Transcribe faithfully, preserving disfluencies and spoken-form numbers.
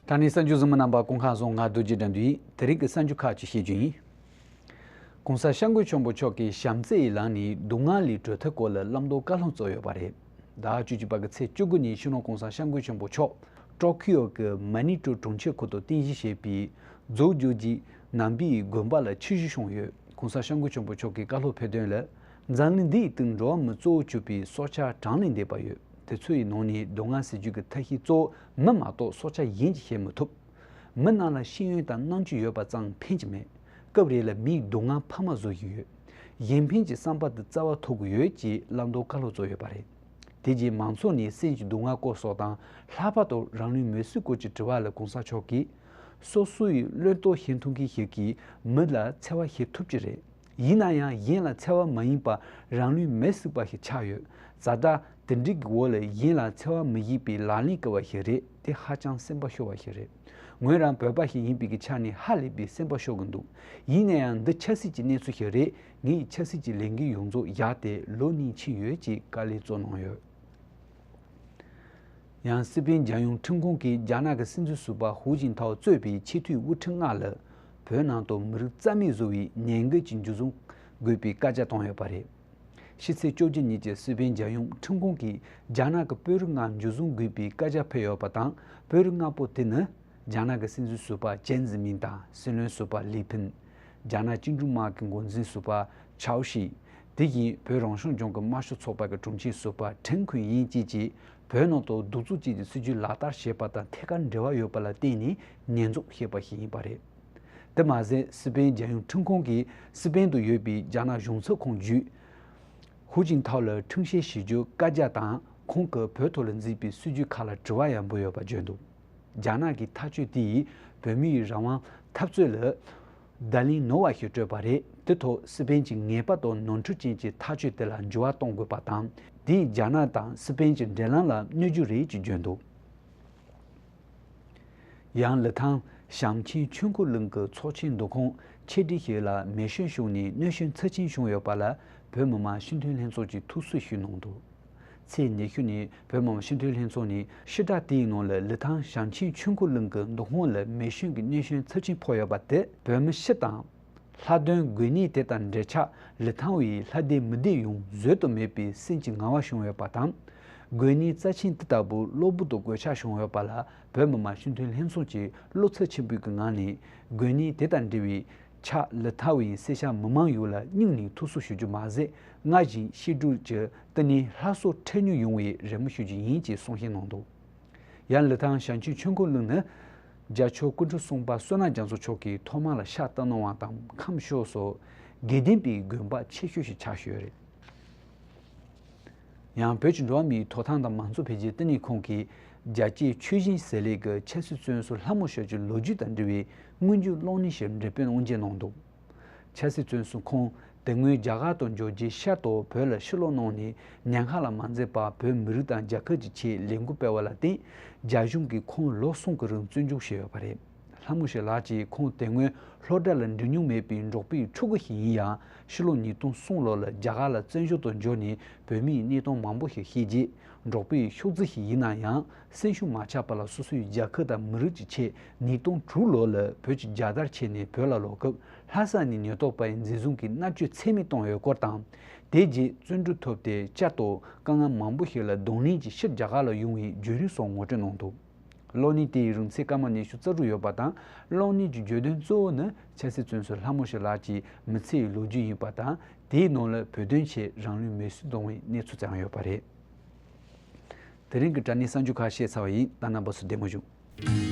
དྲ་གནས་གསར་འགྱུར་གཟིགས་མོ་རྣམ་པ་སྐུ་ཁམས་བཟང་། ང་རྡོ་རྗེ་དགྲ་འདུལ་ཡིན། དེ་རིང་གི་གསར་འགྱུར་ཁག་ཅིག་བཤད་རྒྱུ་ཡིན། གོང་ས་སྐྱབས་མགོན་ཆེན་པོ་མཆོག་གིས་བྱམས་བརྩེ་ཡི་ལམ་ནས་སྡུག་བསྔལ་ལས་གྲོལ་ཐབས་སྐོར་ལ་བླང་དོར་བཀའ་སློབ་སྩལ་ཡོད་པ་རེད། ཟླ་བཅུ་གཅིག་པ་གི་ཚེས་བཅུ་དགུ་ཉིན་སྤྱི་ནོར་གོང་ས་སྐྱབས་མགོན་ཆེན་པོ་མཆོག་ཏོ་ཀི་ཡོ་གི་མ་ནི་ཀྲོ་གྲོང་ཁྱེར་ཁུལ་དུ་རྟེན་གཞི་བྱས་པའི་རྫོགས་བརྒྱུད་ཀྱི་ནམ་པའི་དགོན་པ་ལ་ཆིབས་ཞབས་ཞུས་ཡོད། གོང་ས་སྐྱབས་མགོན་ཆེན་པོ་མཆོག་གིས་བཀའ་སློབ་ཕེབས་དོན་ལ། འཛམ་གླིང་འདིའི་སྟེང་འགྲོ་བ་མི་གཙོ་བོ་གྱུར་པའི་སྲོག་ཆགས་གྲངས་ལས་འདས་པ་ཡོད། དེ་ཚོའི་ནང་ནས་སྡུག་བསྔལ་སེལ་རྒྱུ་གི་ཐབས་ཤེས་གཙོ་བོ་མི་མ་གཏོགས་སྲོག་ཆགས་གཞན་གྱིས་བྱེད་མི་ཐུབ། མི་རྣམས་ལ་ཤེས་ཡོན་དང་རྣམ་དཔྱོད་ཡོད་པ་ཙམ་ཕན་གྱི་མེད། སྐབས་རེ་ལ་མིའི་སྡུག་བསྔལ་འཕར་མ་བཟོ་བཞིན་ཡོད། གཞན་ཕན་གྱི་བསམ་པ་དེ་རྩ་བ་ཐུག་གི་ཡོད་ཅེས་བླང་དོར་བཀའ་སློབ་སྩལ་ཡོད་པ་རེད། དེ་རྗེས་མང་ཚོགས་ནས་སེམས་ཀྱི་སྡུག་བསྔལ་སྐོར་སོགས་དང་། ལྷག་པར་དུ་རང་ལུས་མེར་སྲེག་སྐོར་གྱི་དྲི་བ་ལ་གོང་ས་མཆོག་གིས། སོ་སོ་ཡི་བློས་གཏོང་བྱེད་ཐུབ་མཁན་ཞིག་གིས་མི་ལ་འཚེ་བ་བྱེད་ཐུབ་ཀྱི་རེད། ཡིན་ན་ཡང་གཞན་ལ་འཚེ་བ་མ་ཡིན་པར་རང་ལུས་མེར་སྲེག་པ་ཞིག་ཆགས་ཡོད། ཛ་དྲག་དེ་འདྲའི་འོག་ལ་གཞན་ལ་འཚེ་བ་མི་བྱེད་པའི་ལག་ལེན་བཀལ་བ་ཞིག་རེད། དེ་ཧ་ཅང་སེམས་པ་སྐྱོ་བ་ཞིག་རེད། ངོས་རང་བོད་པ་ཞིག་ཡིན་པའི་ཆ་ནས་ཧ་ལས་པའི་སེམས་པ་སྐྱོ་གི་འདུག་ཡིན་ན་ཡང་འདི་ཆབ་སྲིད་ཀྱི་གནས་ཚུལ་ཞིག་རེད། ངས་ཆབ་སྲིད་ཀྱི་ལས་འགུལ་ཡོངས་རྫོགས་བཞག་སྟེ་ལོ་གཉིས་ཕྱིན་ཡོད་ཅེས་དཀའ་ལས་གཙོ་གནང་ཡོད། ཡང་སི་པན་རྒྱལ་ཡོངས་ཁྲིམས་ཁང་གིས་རྒྱ་ནག་གི་སྲིད་འཛིན་ཟུར་པ་ཧུའུ་ཅིན་ཐའོ་གཙོས་པའི་ཆེས་མཐོའི་དབུ་ཁྲིད་ལྔ་ལ་བོད་ནང་དུ་མི་རིགས་རྩ་མེད་བཟོ་བའི་ཉེས་འགེལ་གྱི་འཇུ་བཟུང་དགོས་པའི་བཀའ་རྒྱ་བཏང་ཡོད་པ་རེད། ཕྱི་ཚེས་བཅོ་བརྒྱད་ཉིན་གྱི་སི་པན་རྒྱལ་ཡོངས་ཁྲིམས་ཁང་གིས་རྒྱ་ནག་གི་བོད་རིགས་ལྔ་འཇུ་བཟུང་དགོས་པའི་བཀའ་རྒྱ་ཕེབས་ཡོད་པ་དང་། བོད་རིགས་ལྔ་པོ་དེ་ནི། རྒྱ་ནག་གི་སྲིད་འཛིན་ཟུར་པ་ཅན་ཛི་མིན་དང་སྲིད་བློན་ཟུར་པ་ལི་ཕིན། རྒྱ་ནག་བཅིངས་འགྲོལ་དམག་གི་འགོ་འཛིན་ཟུར་པ་ཆའོ་ཤི། དེ་བཞིན་བོད་རང་སྐྱོང་ལྗོངས་ཀྱི་དམར་ཤོག་ཚོགས་པ་གི་དྲུང་ཆེ་ཟུར་པ་ཁྲེན་ཁུན་ཡིན་བཅས་ཀྱིས་བོད་ནང་དུ་གདུག་རྩུབ་ཅན་གྱི་སྲིད་བྱུས་ལག་བསྟར་བྱས་པ་དང་ཐད་ཀར་འབྲེལ་བ་ཡོད་པ་ལ་བརྟེན་ནས་ཉེས་འཛུགས་བྱས་པ་ཞིག་ཡིན་པ་རེད། དེ་མ་ཟད་སི་པན་རྒྱལ་ཡོངས་ཁྲིམས་ཁང་གིས་སི་པན་དུ་ཡོད་པའི་རྒྱ་ནག་གཞུང་ཚབ་ཁང་བརྒྱུད། ཧུའུ་ཅིན་ཐའོ་ལ་ཁྲིམས་བཤེར་བྱེད་རྒྱུ་བཀའ་རྒྱ་དང་། ཁོང་གིས་བོད་ཐོག་ལ་མཛད་པའི་སྲིད་བྱུས་ཁག་ལ་དྲི་བ་ཡང་འབུལ་ཡོད་པ་བརྗོད་འདུག་རྒྱ་ནག་གི་ཐག་གཅོད་དེ་ཡིས་བོད་མིའི་རང་དབང་འཐབ་རྩོད་ལ་བརྡ་ལན་ནོར་བ་ཞིག་སྤྲོད་པ་རེད། དེ་ཐོག་སི་པན་གྱིས་ངེས་པར་དུ་ནོར་འཁྲུལ་ཅན་གྱི་ཐག་གཅོད་དེ་ལ་འགྱུར་བ་གཏོང་དགོས་པ་དང་། དེས་རྒྱ་ནག་དང་སི་པན་གྱི་འབྲེལ་ལམ་ལ་གནོད་རྒྱུ་རེད་ཅེས་བརྗོད་འདུག་ཡང་ལི་ཐང་བྱམས་ཆེན་ཆོས་འཁོར་གླིང་གི་ཚོགས་ཆེན་འདུ་ཁང་ཆེ་སྒྲིག་ཞིག་ལ་མེ་ཤིང་ཤོར་ནས་གནོད་སྐྱོན་ཚབས་ཆེན་བྱུང་ཡོད་པ་ལ་བོད་མི་མང་སྤྱི་འཐུས་ལྷན་ཚོགས་ཀྱིས་ཐུགས་གསོ་ཞུས་གནང་འདུག་ཚེས་ཉི་ཤུ་ཉིན་བོད་མི་མང་སྤྱི་འཐུས་ལྷན་ཚོགས་ནས་ཕྱི་དྲགས་དེའི་ནང་ལ་ལི་ཐང་བྱམས་ཆེན་ཆོས་འཁོར་གླིང་གི་འདུ་ཁང་ལ་མེ་ཤིང་གི་གནོད་སྐྱོན་ཚབས་ཆེན་ཕོག་ཡོད་པ་དེ་བོད་མི་སྤྱི་དང་། ལྷག་དོན་དགོན་གནས་དེ་དང་འབྲེལ་ཆགས་ལི་ཐང་བའི་ལྷ་སྡེ་མི་སྡེ་ཡོངས་བཟོད་དུ་མེད་པའི་སེམས་ཀྱི་ངལ་བ་བྱུང་ཡོད་པ་དང་། དགོན་གནས་རྩ་ཆེན་དེ་ལྟ་བུ་གློ་བུར་དུ་གོད་ཆག་བྱུང་ཡོད་པ་ལ་བོད་མི་མང་སྤྱི་འཐུས་ལྷན་ཚོགས་ཀྱིས་བློ་འཚབ་ཆེན་པོའི་ངང་ནས་དགོན་གནས་དེ་དང་འབྲེལ་བའི་ཆགས་ལི་ཐང་བའི་སེར་སྐྱ་མི་མང་ཡོངས་ལ་སྙིང་ནས་ཐུགས་གསོ་ཞུ་རྒྱུ་མ་ཟད། སྔར་བཞིན་ཤེས་སྒྲུབ་ཀྱི་བསྟི་གནས་ལྷ་གསོལ་འཕྲལ་མྱུར་ཡོང་བའི་རེ་སྨོན་ཞུ་རྒྱུ་ཡིན་ཅེས་གསུང་བཤད་གནང་འདུག་ཡང་ལི་ཐང་བྱང་ཆུབ་ཆོས་འཁོར་གླིང་ནི་རྒྱལ་མཆོག་སྐུ་ཕྲེང་གསུམ་པ་བསོད་ནམས་རྒྱ་མཚོ་མཆོག་གིས་ཐོག་མར་ལ་ཕྱག་བཏབ་གནང་བ་དང་ཁམས་ཕྱོགས་སུ་དགེ་ལྡན་པའི་དགོན་པ་ཆེ་ཤོས་ཤིག་ཆགས་ཡོད་རེད། ཡང་བོད་ཀྱི་འགྲོ་བ་མིའི་ཐོབ་ཐང་དང་མང་གཙོ་འཕེལ་རྒྱས་བསྟི་གནས་ཁང་གིས་རྒྱལ་གཅེས་ཆོས་བཞིན་ཟེར་ལས་ཀྱི་ཆབ་སྲིད་བཙོན་ཟུར་ལྷ་མོ་ཞབས་ཀྱི་ལོ་རྒྱུས་དང་འབྲེལ་བའི་སྔོན་འཇུག་གློག་བརྙན་ཞིག་འགྲེམས་སྤེལ་དབུ་འབྱེད་གནང་འདུག་ཆབ་སྲིད་བཙོན་ཟུར་ཁོང་དེ་སྔོན་རྒྱ་གར་དུ་འབྱོར་རྗེས་ཤར་དུ་བོད་ལ་ཕྱིར་ལོག་གནང་ནས་ཉེན་ཁ་ལ་མ་འཛེམས་པར་བོད་མི་རིགས་དང་རྒྱལ་ཁབ་ཀྱི་ཆེད་ལས་འགུལ་སྤེལ་བ་ལ་བརྟེན་རྒྱ་གཞུང་གིས་ཁོང་ལོ་གསུམ་གྱི་རིང་བཙོན་འཇུག་བྱས་ཡོད་པ་རེད། ལྷ་མོ་ཞབས་ལགས་ཀྱིས་ཁོང་དེ་སྔོན་སློབ་གྲྭ་ལ་འགྲིམ་མྱོང་མེད་པའི་འབྲོག་པའི་ཕྲུ་གུ་ཞིག་ཡིན་ཡང་ཕྱི་ལོ་ཉིས་སྟོང་གསུམ་ལོ་ལ་རྒྱ་གར་ལ་བཙན་བྱོལ་དུ་འབྱོར་ནས་བོད་མིའི་གནས་སྟངས་མང་པོ་ཞིག་ཤེས་རྗེས་འབྲོག་པའི་ཤོག་རྫི་ཞིག་ཡིན་ན་ཡང་། སེམས་ཤུགས་མ་ཆག་པ་ལ་སོ་སོའི་རྒྱལ་ཁབ་དང་མི་རིགས་ཀྱི་ཆེད་ཉིས་སྟོང་དྲུག་ལོ་ལ་བོད་ཀྱི་རྒྱལ་དར་འཁྱེར་ནས་བོད་ལ་ལོག་སྐབས་ལྷ་ས་ནས་ཉེན་རྟོག་པའི་འཛིན་བཟུང་གིས་མནར་གཅོད་ཚད་མེད་བཏང་ཡོད་སྐོར་དང་། དེ་རྗེས་བཙོན་གྲོལ་ཐོབ་སྟེ་བསྐྱར་དུ་དཀའ་ངལ་མང་པོ་ཞིག་ལ་གདོང་ལེན་གྱིས་ཕྱིར་རྒྱ་གར་ལ་ཡོང་བའི་བརྒྱུད་རིམ་སོགས་ངོ་སྤྲོད་གནང་འདུག་གློག་བརྙན་དེའི་རིང་ཚད་སྐར་མ་ཉི་ཤུ་རྩ་དྲུག་ཡོད་པ་དང་། གློག་བརྙན་གྱི་བརྗོད་དོན་གཙོ་བོ་ནི་ཆབ་སྲིད་བཙོན་ཟུར་ལྷ་མོ་ཞབས་ལགས་ཀྱི་མི་ཚེའི་ལོ་རྒྱུས་ཡིན་པ་དང་། དེའི་ནང་ལ་བོད་དོན་ཆེད་རང་ལུས་མེར་སྲེག་གཏོང་བའི་གནས་ཚུལ་ཙམ་ཡོད་པ་རེད། དེ་རིང་གི་དྲ་གནས་གསར་འགྱུར་ཁག་བཤད་ཚར་བ་ཡིན། ད་རྣམ་པ་ཚོ་བདེ་མོ་བྱུང་།